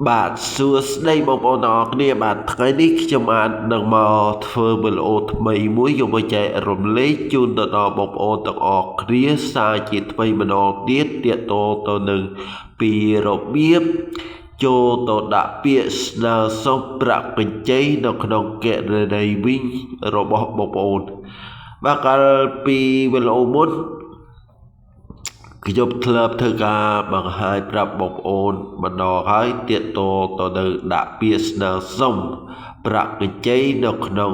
បាទសួស្តីបងប្អូនទាំងអស់គ្នាបាទថ្ងៃនេះខ្ញុំអាចនឹងមកធ្វើវីដេអូថ្មីមួយយកមកចែករំលែកជូនទៅដល់បងប្អូនទាំងអស់គ្នាសារជាថ្មីម្ដងទៀតទាក់ទងទៅនឹងពីរបៀបចូលទៅដាក់ពាក្យស្នើសុំប្រាក់កម្ចីនៅក្នុងគណនីវិញរបស់បងប្អូនបាទកាលពីវីដេអូមុនខ្ញុំធ្លាប់ធ្វើការបង្ហាញប្រាប់បងប្អូនម្ដងហើយទាក់ទងទៅនឹងដាក់ពាក្យស្នើសុំប្រាក់កម្ចីនៅក្នុង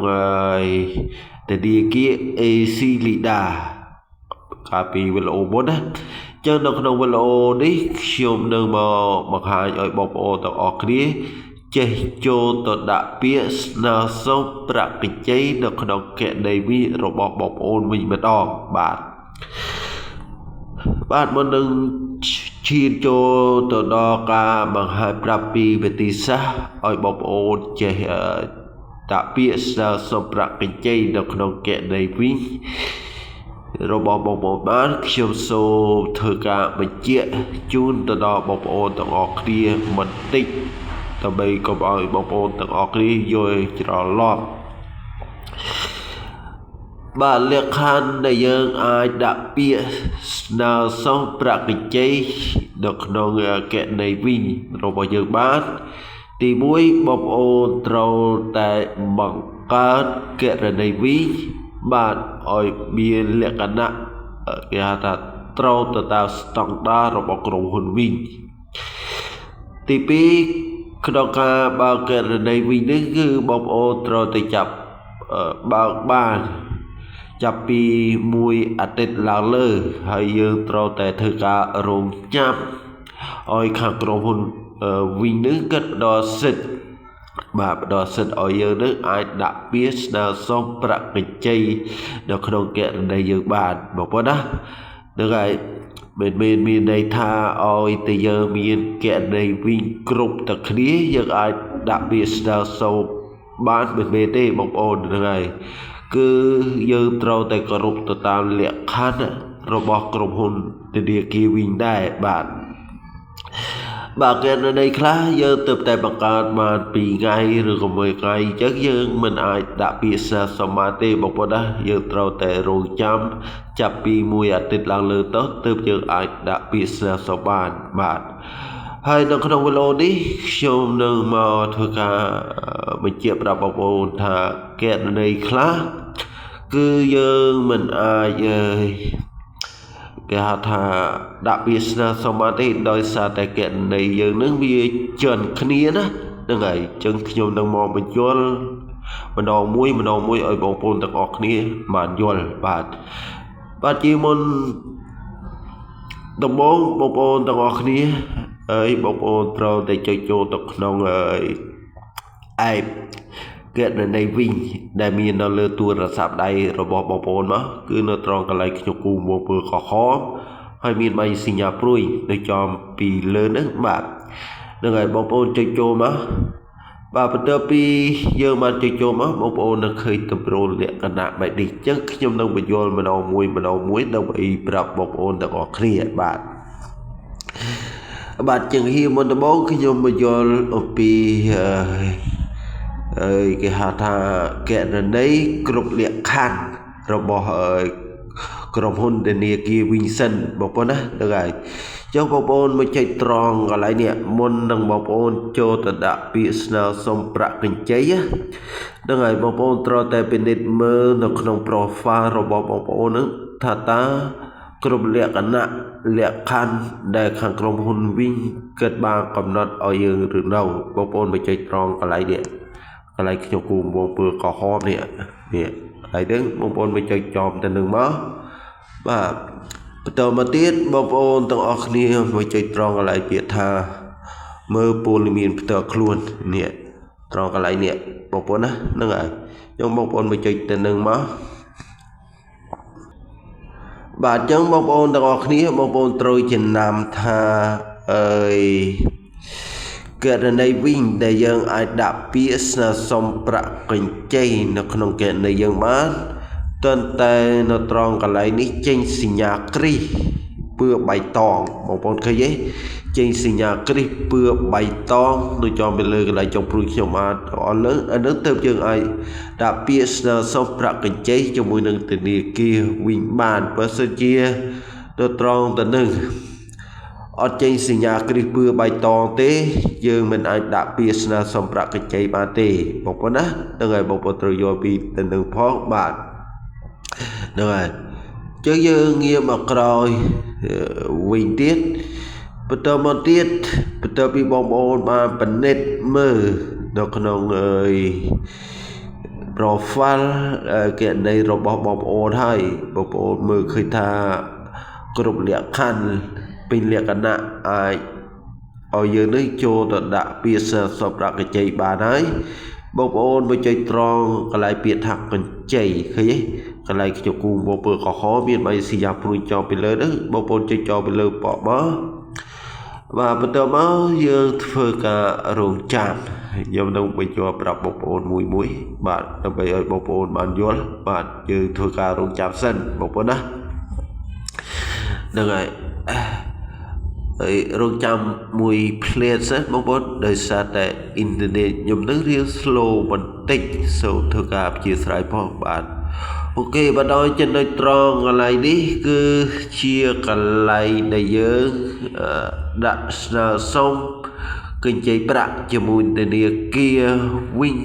ធនាគារ ACLEDA កាលពីវីដេអូមុនណាចឹងនៅក្នុងវីដេអូនេះខ្ញុំនឹងមកបង្ហាញឲ្យបងប្អូនទាំងអស់គ្នាចេះចូលទៅដាក់ពាក្យស្នើសុំប្រាក់កម្ចីនៅក្នុងគណនីវិញរបស់បងប្អូនវិញម្ដងបាទបាទមុននឹងឈានចូលទៅដល់ការបង្ហាញប្រាប់ពីវិធីសាស្ត្រឲ្យបងប្អូនចេះដាក់ពាក្យស្នើសុំប្រាក់កម្ចីនៅក្នុងគណនីវិញរបស់បងប្អូនបានខ្ញុំសូមធ្វើការបញ្ជាក់ជូនទៅដល់បងប្អូនទាំងអស់គ្នាបន្តិចដើម្បីកុំឲ្យបងប្អូនទាំងអស់គ្នាយល់ច្រឡំបាទលក្ខខណ្ឌដែលយើងអាចដាក់ពាក្យស្នើសុំប្រាក់កម្ចីនៅក្នុងគណនីវិញរបស់យើងបានទី1បងប្អូនត្រូវតែបង្កើតគណនីវិញបាទឲ្យមានលក្ខណៈគេហៅថាត្រូវទៅតាមស្តង់ដាររបស់ក្រុមហ៊ុនវិញទី2ក្នុងការបើកគណនីវិញនេះគឺបងប្អូនត្រូវតែចាប់បើកបានចាប់ពីមួយអាទិត្យឡើងលើហើយយើងត្រូវតែធ្វើការរងចាំឲ្យខាងក្រុមហ៊ុនវិញនឹងគិតផ្ដល់សិទ្ធិបាទផ្ដល់សិទ្ធិឲ្យយើងនឹងអាចដាក់ពាក្យស្នើសុំប្រាក់កម្ចីនៅក្នុងគណនីយើងបានបងប្អូនណាហ្នឹងហើយមិនមែនមានន័យថាឲ្យតែយើងមានគណនីវិញគ្រប់តែគ្នាយើងអាចដាក់ពាក្យស្នើសុំបានមិនមែនទេបងប្អូនហ្នឹងហើយគឺយើងត្រូវតែគោរពទៅតាមលក្ខខណ្ឌរបស់ក្រុមហ៊ុនធនាគារវិញដែរបាទបាទគណនីខ្លះយើងទើបតែបង្កើតបាន2ថ្ងៃឬក៏1ថ្ងៃអញ្ចឹងយើងមិនអាចដាក់ពាក្យស្នើសុំបានទេបងប្អូនណាយើងត្រូវតែរងចាំចាប់ពីមួយអាទិត្យឡើងលើទៅទើបយើងអាចដាក់ពាក្យស្នើសុំបានបាទហើយនៅក្នុងវីដេអូនេះខ្ញុំនឹងមកធ្វើការបញ្ជាក់ប្រាប់បងប្អូនថាគណនីខ្លះគឺយើងមិនអាចគេហៅថាដាក់ពាក្យស្នើសុំបានទេដោយសារតែគណនីយើងនឹងវាជន់គ្នាណាហ្នឹងហើយអញ្ចឹងខ្ញុំនឹងមកបញ្យល់ម្ដងមួយម្ដងមួយឲ្យបងប្អូនទាំងអស់គ្នាបានយល់បាទបាទជាមុនដំបូងបងប្អូនទាំងអស់គ្នាហើយបងប្អូនត្រូវតែចុចចូលទៅក្នុង app គណនីវិញដែលមាននៅលើទូរស័ព្ទដៃរបស់បងប្អូនមកគឺនៅត្រង់កន្លែងខ្ញុំគូមកពើក្រហមហើយមានបាយសញ្ញាព្រួយនៅចំពីលើហ្នឹងបាទហ្នឹងហើយបងប្អូនចុចចូលមកបាទបន្ទាប់ពីយើងបានចុចចូលមកបងប្អូននឹងឃើញទម្រង់លក្ខណៈបែបនេះអញ្ចឹងខ្ញុំនឹងបញ្យល់ម្ដងមួយម្ដងមួយដើម្បីប្រាប់បងប្អូនទាំងអស់គ្នាបាទបាទជាងហៀមុនដំបូងខ្ញុំបញ្យល់អំពីហើយគេហៅថាគណនីគ្រប់លក្ខខណ្ឌរបស់ក្រុមហ៊ុនធនាគារ Vincent បងប្អូនណាហ្នឹងហើយចុះបងប្អូនមកចុចត្រង់កន្លែងនេះមុននឹងបងប្អូនចូលទៅដាក់ពាក្យស្នើសុំប្រាក់កម្ចីហ្នឹងហើយបងប្អូនត្រូវតែពិនិត្យមើលនៅក្នុង profile របស់បងប្អូនហ្នឹងថាតើគ្រប់លក្ខណៈលក្ខខណ្ឌដែលខាងក្រុមហ៊ុនវិញគិតបានកំណត់ឲ្យយើងឬនៅបងប្អូនមកចុចត្រង់កន្លែងនេះកន្លែងខ្ញុំគូបងពើក្រហមនេះនេះហើយហ្នឹងបងប្អូនមកចុចចំទៅនឹងមកបាទបន្តមកទៀតបងប្អូនទាំងអស់គ្នាមកចុចត្រង់កន្លែងពាក្យថាមើលព័ត៌មានផ្ទាល់ខ្លួននេះត្រង់កន្លែងនេះបងប្អូនណាហ្នឹងហើយខ្ញុំបងប្អូនមកចុចទៅនឹងមកបាទអញ្ចឹងបងប្អូនទាំងអស់គ្នាបងប្អូនត្រូវចំណាំថាអើយគណនីវិញដែលយើងអាចដាក់ពាក្យស្នើសុំប្រាក់កម្ចីនៅក្នុងគណនីយើងបានតើតែនៅត្រង់កន្លែងនេះចេញសញ្ញាគ្រីស ពឿបៃតងបងប្អូនឃើញទេចេញសញ្ញាគ្រីសពឿបៃតងនៅចំពីលើកន្លែងចុងព្រួយខ្ញុំបានអស់លើអានឹងទៅយើងអាចដាក់ពាក្យស្នើសុំប្រាក់កម្ចីជាមួយនឹងធនាគារវិញបានបើសិនជាទៅត្រង់ទៅនឹងអត់ចេញសញ្ញាគ្រីសពឿបៃតងទេយើងមិនអាចដាក់ពាក្យស្នើសុំប្រាក់កម្ចីបានទេបងប្អូនណាហ្នឹងហើយបងប្អូនត្រូវយល់ពីទៅនឹងផងបាទហ្នឹងហើយចឹងយើងងាកមកក្រោយវិញទៀតបន្តមកទៀតបន្ទាប់ពីបងប្អូនបានពិនិត្យមើលនៅក្នុងអើយ profile គណនីរបស់បងប្អូនហើយបងប្អូនមើលឃើញថាគ្រប់លក្ខខណ្ឌពេញលក្ខណៈអាចឲ្យយើងនេះចូលទៅដាក់ពាក្យសុំប្រាក់កម្ចីបានហើយបងប្អូនមកចុចត្រង់កន្លែងពាក្យថាកម្ចីឃើញទេកន្លែងខ្ញុំគូមកពើក្រហមមានបីសញ្ញាព្រួយចោលពីលើហ្នឹងបងប្អូនចុចចោលពីលើបកមកបាទបន្ទាប់មកយើងធ្វើការរងចាំខ្ញុំនឹងបញ្ជាប្រាប់បងប្អូនមួយមួយបាទដើម្បីឲ្យបងប្អូនបានយល់បាទយើងធ្វើការរងចាំសិនបងប្អូនណាហ្នឹងហើយហើយរងចាំមួយភ្លែតសិនបងប្អូនដោយសារតែអ៊ីនធឺណិតខ្ញុំនឹងរៀង slow បន្តិចសូមធ្វើការអធ្យាស្រ័យផងបាទ OK បណ្ដោយចំណុចត្រង់កន្លែងនេះគឺជាកន្លែងដែលយើងដាក់ស្នើសុំកម្ចីប្រាក់ជាមួយធនាគារវិញ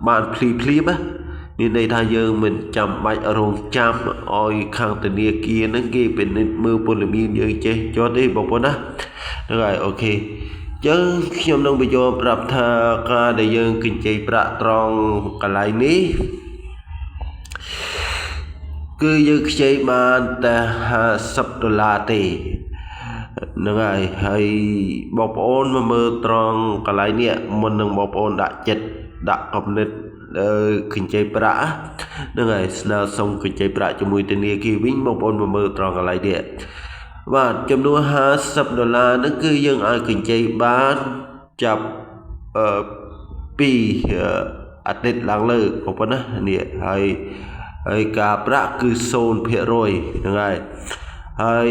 បានភ្លាមភ្លាមណាមានន័យថាយើងមិនចាំបាច់រងចាំឲ្យខាងធនាគារហ្នឹងគេពិនិត្យមើលព័ត៌មានយើងចេះចុះទេបងប្អូនណាហ្នឹងហើយ OK ចឹងខ្ញុំនឹងបញ្យល់ប្រាប់ថាការដែលយើងកម្ចីប្រាក់ត្រង់កន្លែងនេះគឺយើងខ្ចីបានតែ50ដុល្លារទេហ្នឹងហើយហើយបងប្អូនមកមើលត្រង់កន្លែងនេះមុននឹងបងប្អូនដាក់ចិត្តដាក់គំនិតកម្ចីប្រាក់ហ្នឹងហើយស្នើសុំកម្ចីប្រាក់ជាមួយធនាគារវិញបងប្អូនមកមើលត្រង់កន្លែងនេះបាទចំនួន50ដុល្លារហ្នឹងគឺយើងអាចកម្ចីបានចាប់ពីអាទិត្យឡើងលើបងប្អូនណានេះហើយហើយការប្រាក់គឺ0%ហ្នឹងហើយហើយ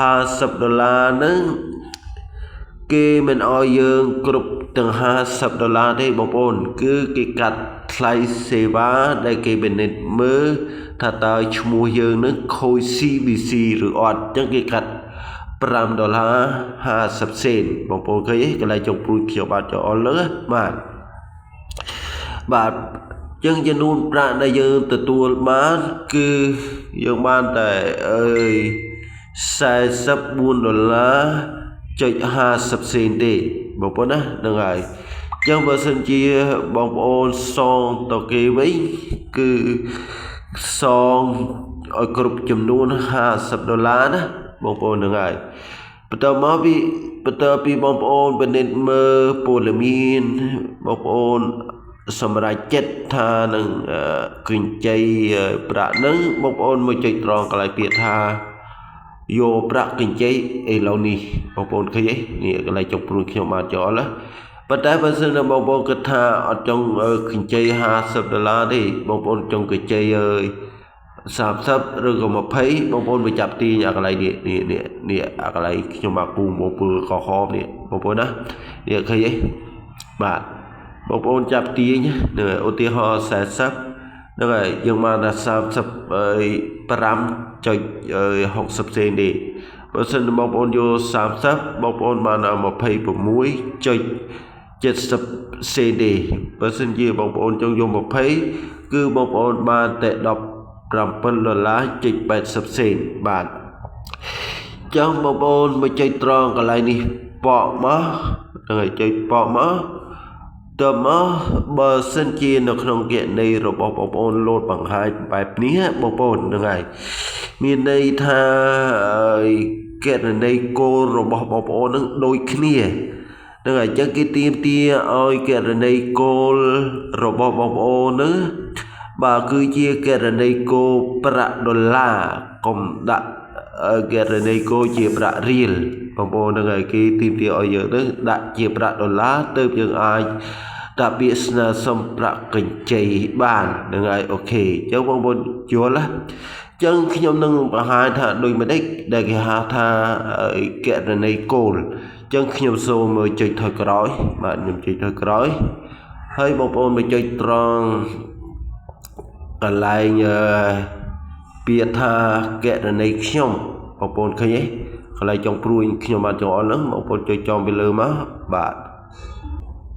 50ដុល្លារហ្នឹងគេមិនឲ្យយើងគ្រប់ទាំង50ដុល្លារទេបងប្អូនគឺគេកាត់ថ្លៃសេវាដែលគេពិនិត្យមើលថាតើឈ្មោះយើងនឹងខូច CBC ឬអត់អញ្ចឹងគេកាត់5ដុល្លារ50សេនបងប្អូនឃើញទេកន្លែងចុងព្រួយខ្ញុំបាទចូលអស់លើបាទបាទចឹងចំនួនប្រាក់ដែលយើងទទួលបានគឺយើងបានតែអើយ44ដុល្លារចុច50សេនទេបងប្អូនណាហ្នឹងហើយចឹងបើសិនជាបងប្អូនសងទៅគេវិញគឺសងឲ្យគ្រប់ចំនួន50ដុល្លារណាបងប្អូនហ្នឹងហើយបន្ទាប់មកពីបន្ទាប់ពីបងប្អូនពិនិត្យមើលព័ត៌មានបងប្អូនសម្រាប់ចិត្តថានឹងកម្ចីប្រាក់នឹងបងប្អូនមកចុចត្រង់កន្លែងពាក្យថាយកប្រាក់កម្ចីឥឡូវនេះបងប្អូនឃើញទេនេះកន្លែងចុងព្រួយខ្ញុំបានចូលណាប៉ុន្តែបើសិនជាបងប្អូនគិតថាអត់ចង់កម្ចី50ដុល្លារទេបងប្អូនចង់កម្ចីអើយ30ឬក៏20បងប្អូនទៅចាប់ទាញអាកន្លែងនេះនេះនេះនេះអាកន្លែងខ្ញុំអាគូមកពើក្រហមនេះបងប្អូនណានេះឃើញទេបាទបងប្អូនចាប់ទាញនឹងឧទាហរណ៍40ហ្នឹងហើយយើងបានថា35.60សេនទេបើសិនបងប្អូនយក30បងប្អូនបាន26.70សេនទេបើសិនជាបងប្អូនចង់យក20គឺបងប្អូនបានតែ17ដុល្លារចុច80សេនបាទចឹងបងប្អូនមកចុចត្រង់កន្លែងនេះបកមកហ្នឹងហើយចុចបកមកតើមកបើសិនជានៅក្នុងគណនីរបស់បងប្អូនលោតបង្ហាញបែបនេះបងប្អូនហ្នឹងហើយមានន័យថាគណនីគោលរបស់បងប្អូននឹងដូចគ្នាហ្នឹងហើយអញ្ចឹងគេទាមទារឲ្យគណនីគោលរបស់បងប្អូននឹងបាទគឺជាគណនីគោលប្រាក់ដុល្លារកុំដាក់គណនីគោលជាប្រាក់រៀលបងប្អូនហ្នឹងហើយគេទាមទារឲ្យយើងនឹងដាក់ជាប្រាក់ដុល្លារទើបយើងអាចដាក់ពាក្យស្នើសុំប្រាក់កម្ចីបានហ្នឹងហើយ OK អញ្ចឹងបងប្អូនយល់ណា ចឹងខ្ញុំនឹងបង្ហាញថាដូចម្ដេចដែលគេហៅថាគណនីគោលចឹងខ្ញុំសូមចុចថយក្រោយបាទខ្ញុំចុចថយក្រោយហើយបងប្អូនមកចុចត្រង់កន្លែងពាក្យថាគណនីខ្ញុំបងប្អូនឃើញទេកន្លែងចុងព្រួយខ្ញុំបានចុងអល់ហ្នឹងបងប្អូនចុចចំពីលើមកបាទ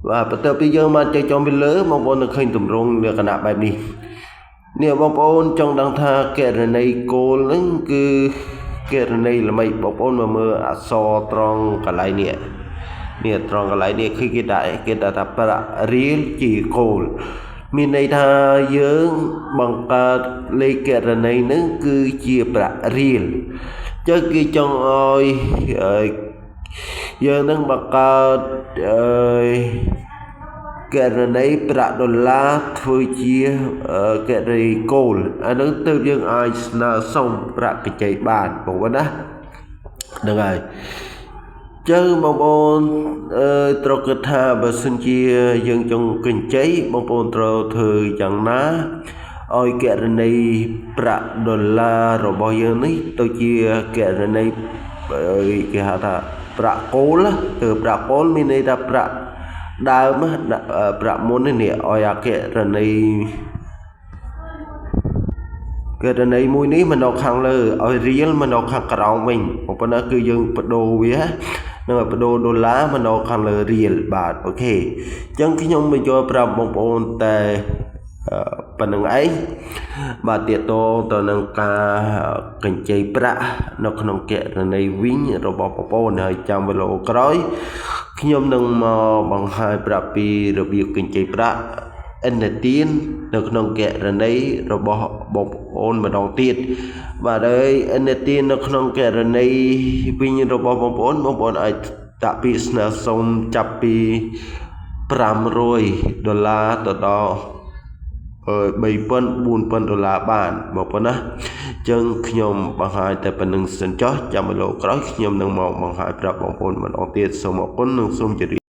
បាទបន្ទាប់ពីយើងបានចុចចំពីលើបងប្អូននឹងឃើញទម្រង់លក្ខណៈបែបនេះនេះបងប្អូនចង់ដឹងថាគណនីគោលហ្នឹងគឺគណនីល្មិចបងប្អូនមកមើលអក្សរត្រង់កន្លែងនេះនេះត្រង់កន្លែងនេះគឺគេដាក់ថាប្រាក់រៀលជាគោលមានន័យថាយើងបង្កើតលេខគណនីហ្នឹងគឺជាប្រាក់រៀលចឹងគេចង់ឲ្យយើងនឹងបង្កើតគណនីប្រាក់ដុល្លារធ្វើជាគណនីគោលអានឹងទើបយើងអាចស្នើសុំប្រាក់កម្ចីបានបងប្អូនណាហ្នឹងហើយចឹងបងប្អូនត្រូវគិតថាបើសិនជាយើងចង់កម្ចីបងប្អូនត្រូវធ្វើយ៉ាងណាឲ្យគណនីប្រាក់ដុល្លាររបស់យើងនេះទៅជាគណនីគេហៅថាប្រាក់គោលគឺប្រាក់គោលមានន័យថាប្រាក់ដើមប្រាក់មុននេះឲ្យអាគណនីមួយនេះមកនៅខាងលើឲ្យរៀលមកនៅខាងក្រោមវិញប៉ុន្តែគឺយើងបដូរវានឹងឲ្យបដូរដុល្លារមកនៅខាងលើរៀលបាទអូខេអញ្ចឹងខ្ញុំបញ្យល់ប្រាប់បងប្អូនតែប៉ុណ្្នឹងឯងបាទទាក់ទងទៅនឹងការកម្ចីប្រាក់នៅក្នុងគណនីវិញរបស់បងប្អូនហើយចាំវីដេអូក្រោយខ្ញុំនឹងមកបង្ហាញប្រាប់ពីរបៀបកម្ចីប្រាក់ឥណទាននៅក្នុងគណនីរបស់បងប្អូនម្ដងទៀតបាទហើយឥណទាននៅក្នុងគណនីវិញរបស់បងប្អូនបងប្អូនអាចដាក់ពាក្យស្នើសុំចាប់ពី500ដុល្លារទៅដល់3000 4000ដុល្លារបានបងប្អូនណាអញ្ចឹងខ្ញុំបង្ហាញតែប៉ុណ្្នឹងសិនចុះចាំវីដេអូក្រោយខ្ញុំនឹងមកបង្ហាញប្រាប់បងប្អូនម្ដងទៀតសូមអរគុណនិងសូមជម្រាប